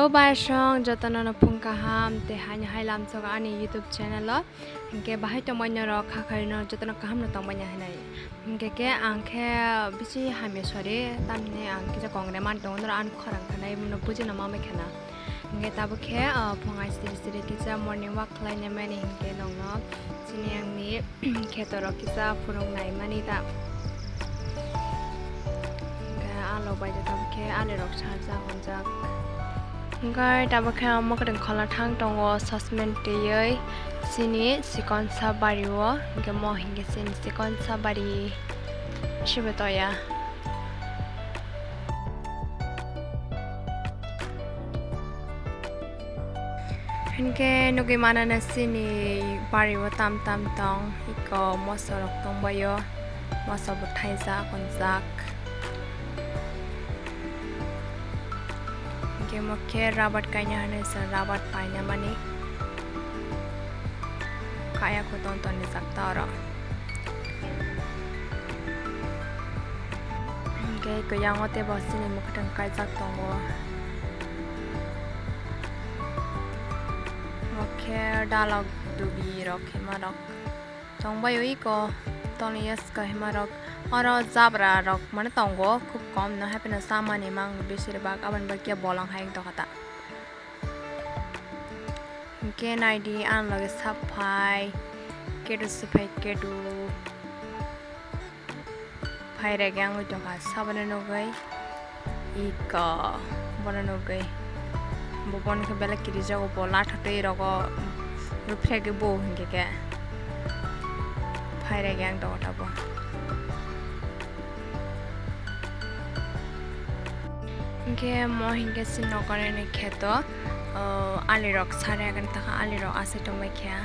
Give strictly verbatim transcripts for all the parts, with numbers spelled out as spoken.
O bai song jotono no phung kaham tei haino hai lamsogo ani YouTube channel o. Hinkhe bahai tongbai norok kha khaino jotono kaham no tongbai ya hinai. Hinkhe khe ang khe bisi hamya sori, tamni ang kisa kongre man tongo, norok ani khorang khanai, muno buji no ma mai khana. Hinkhe tabuk khe, ah, phung ai siri siri kisa morning walk khlai nai mani hinkhe nongno chini angni kheto rok kisa phunuk nai mani ta. Hinkhe alok bai ta tabuk khe ali rok sarjak onjak. Hinkhe tabuk khe ang mwkhwtwng khola thang tongo sosmen twiwi chini chikonsa bari o, hinkhe mo hinkhe chini chikonsa bari sibo toya. Hinkhe nugwi mano na chini bari o tam tam tong, eko moso rok tongbaio, moso bo thaijak onjak. Hinkhe mo khe rabat kaina hinwi chwng rabat paina mani kaya kho ton ton ni jakta oro. Hinkhe kwyango teibo chini mwkhwtwng kaijak tongo. Mo khe dalok dubi rok hima rok tongbaio eko tongya swkang hima rok. Oro jabra rok mane tongo khub kom no, hapheno chamani mang besir bak aboni bagwi bolong hai wng tongkha ta. Hinkhe naidi ani loge saphai kedu suphai kedu. Phairek yang oi tongkha, saboni nugwi eko bono nugwi. Bo bono khe belai kirijago, bo latha twi rogo ruphregi bo hinkhe khe. Phairek yang tongo ta bo. Hinkhe mo hinkhe chini nokorni kheto, o, ali rok sari agani takha ali rok asai tongbai kha.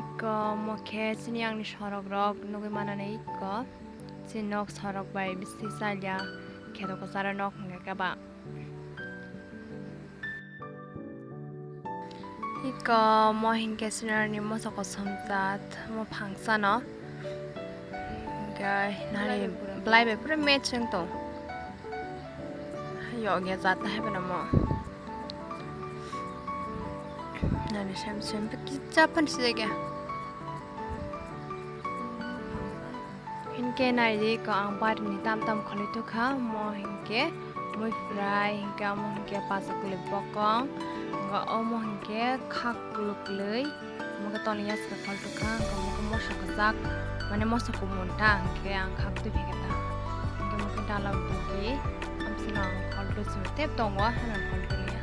Eko mo khe chini angni sorok rok nugwi manani eko. Chini nok sorok bai bisi chalya kheto kwcharo nok hwnkhe khe ba. Eko mo hinkhe sinarni moso kosom jat mo phangsano. Hinkhe nari belai bai pura match wng tong. Yokya jat hai phano mo. Nani sem sem kisa phan sijak ya. Hinkhe naidi ko ang barini tam tam kholwi tukha, mo hinkhe mui fry, hinkhe amo hinkhe pasak kwlwi bokong, hinkhe omo hinkhe khak kwlwi kwlwi, omo khe toni yaska khol tukha, hinkhe omo khe moso kwchak, mane moso kumun ta, hinkhe ang khak twi phekhe ta, hinkhe omo khe dalok dugi, amsino ang khol twi simi tep tongo, haino khol twi ya.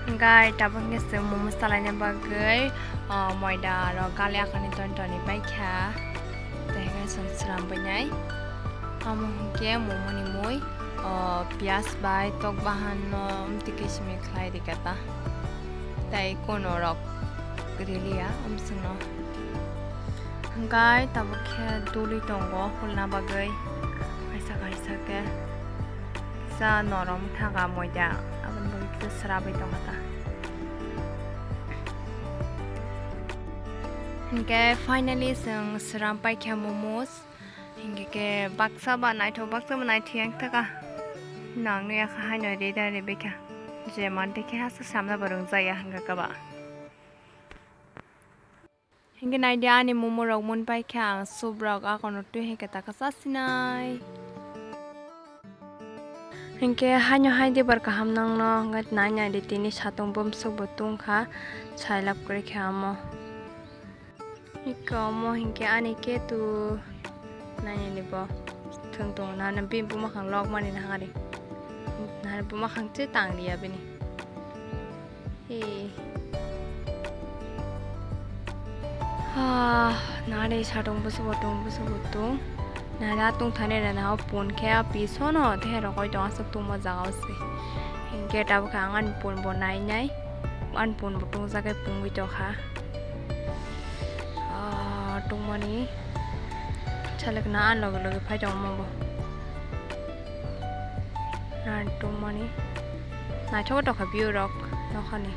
Hinkhe tabuk hinkhe chwng momo salaina bagwi, o, moida rok gali akhani toni toni paikha. Tei hwnkhe chwng swnam bwinai. Omo hwnkhe momoni mui, o, piyaj bai tok bahan no amtwi khe simi khlai rikha ta. Tei kono rok riliya omswkno. Hwnkhe tabuk khe duli tongo hulna bagwi. Kaisa kaisa khe kisa norom thaga moida. Aboni bagwi kisa srabwi tongkha ta. Hwnkhe finally chwng sram paikha momos. Hinkhe khe baksa ba naithok, baksa ba naithok yang thaka. Nang nui akha haino rida ribikha. Je man tikhe hasa samna bo rwngjakya hwnkha khe ba. Hinkhe naidi ani momo rok mun paikha ang soup rok akono twi hinkhe taka chasinai. Hinkhe haino hai dibar kaham nangno hwnkhe nai naidi tini satung bumsuk bo tungkha sailap kwrwikha omo. Iko omo hinkhe ani ketu nainani bo thwng tongo nana bini buma khang lokmani nahari nahari buma khang se tang liya bini. He. Ha, nare satung busubo tung busubo tung. Nare atung thani rana o pun khe a pisono the rokoi tong aswk tungma jaga o se. Hinkhe tabukhe ang ani pun bo nai nai. Ani pun bo tungjagai pungwi tongkha. Ah, tungmani selekna ani loge loge phai tongma bo. Nari tongmani naithok tongkha view rok nokhani.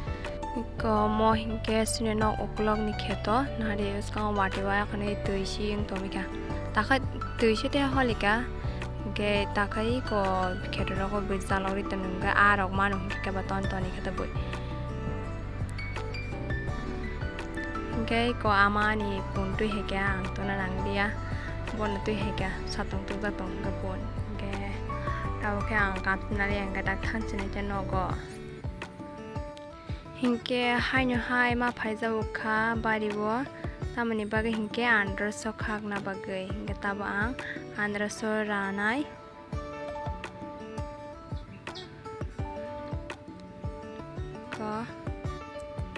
Iko mo hinkhe chini nok ukulok ni kheto nari bwskango watwi waya khani twi si wng tongwi kha. Takha twi si tei holika Hingke takhai ko kheto rogo bui chalok ri tono hingke a rok mano hingke kebo ton toni khe bui. Hingke ko ama ni pun twi hai khe ang tona nang liya. Bono twi hai khe satong tokjak tong hingke pun. Hingke tabuk khe ang kapsinali hingke dak thansinai khe nogo. Hingke haino hai ma phaijago kha bari o, tamoni bagwi hingke androso khakna bagwi, hingke tabo ang androso ranai. Ko,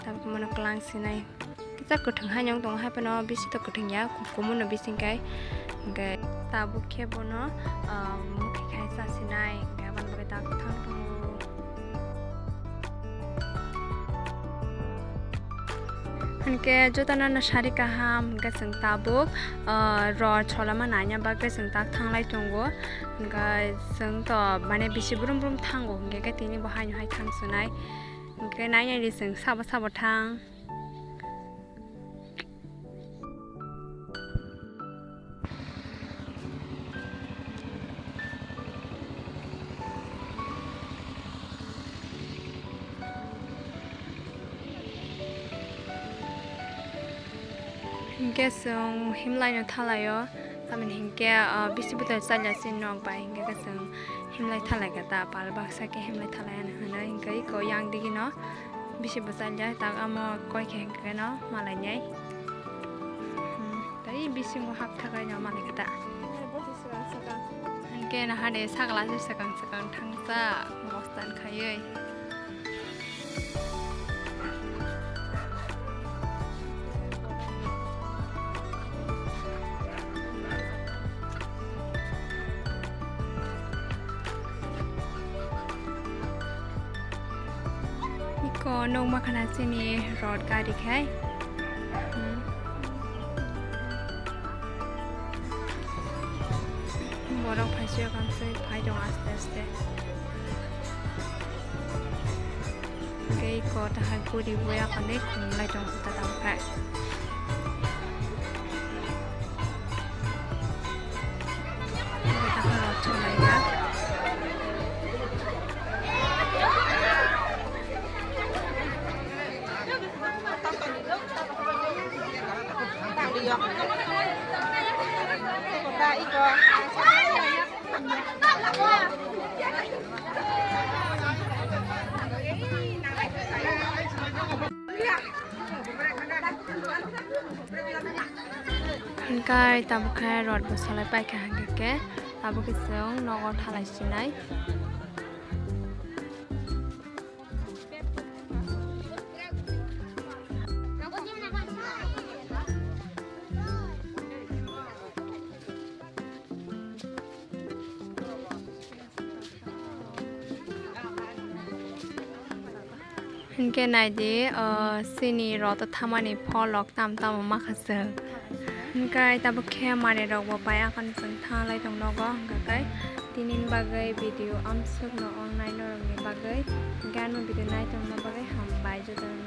tabuk mano klang sinai. Kisa kwthwng hai nong tongo, hai phano bisi to kwthwng ya, kumun no bisi hingke, hingke tabuk khe bono, ah, mukhi khai cha sinai, hingke aboni bagwi tabuk thang tongo. Hingke jotono no sari kaham, hingke chwng tabuk, ah, rot solama naina bagwi chwng tak thanglai tongo, hingke chwng to mane bisi brum brum thango, hingke khe tini bo haino hai thang sinai, hingke nai nai di chwng sabo sabo thang. Hingke chwng himlai no thalai o, tamoni hingke, ah, bisi bwtwi chalya si nok bai, hingke khe chwng himlai thalai khe ta pal baksa khe himlai thalai ano hwnwi, hingke eko yang digi no. Bisi bwchajak, tak amo koi khe hwnkhe no malainai. Hmm, tei bisingo hapthakai no malai khe ta. Hwnkhe no hade sagla se swkang swkang thangsa bostan khaiwi. Iko nukma khana chini rot gari khai. Hmm. Borok phaisio kamsui phai tongo aste aste. Hingke iko tahai guri boya kande khumlai tong kha ta tamo khe. Hingke tahai rot cholai ya. Hingke tabuk khe rot bo solai paikha hingke khe tabuk khe chwng nogo thalai sinai. Hingke naidi, o, chini rot o thamani pholok tam tamo makha se. Hingke tabuk khe manwi rok bo pai akhani chwng thanglai tong nogo, hingke tini ni bagwi video amsuk no wngnai norok ni bagwi, hingke ano video nai tongna bagwi hambai jotono.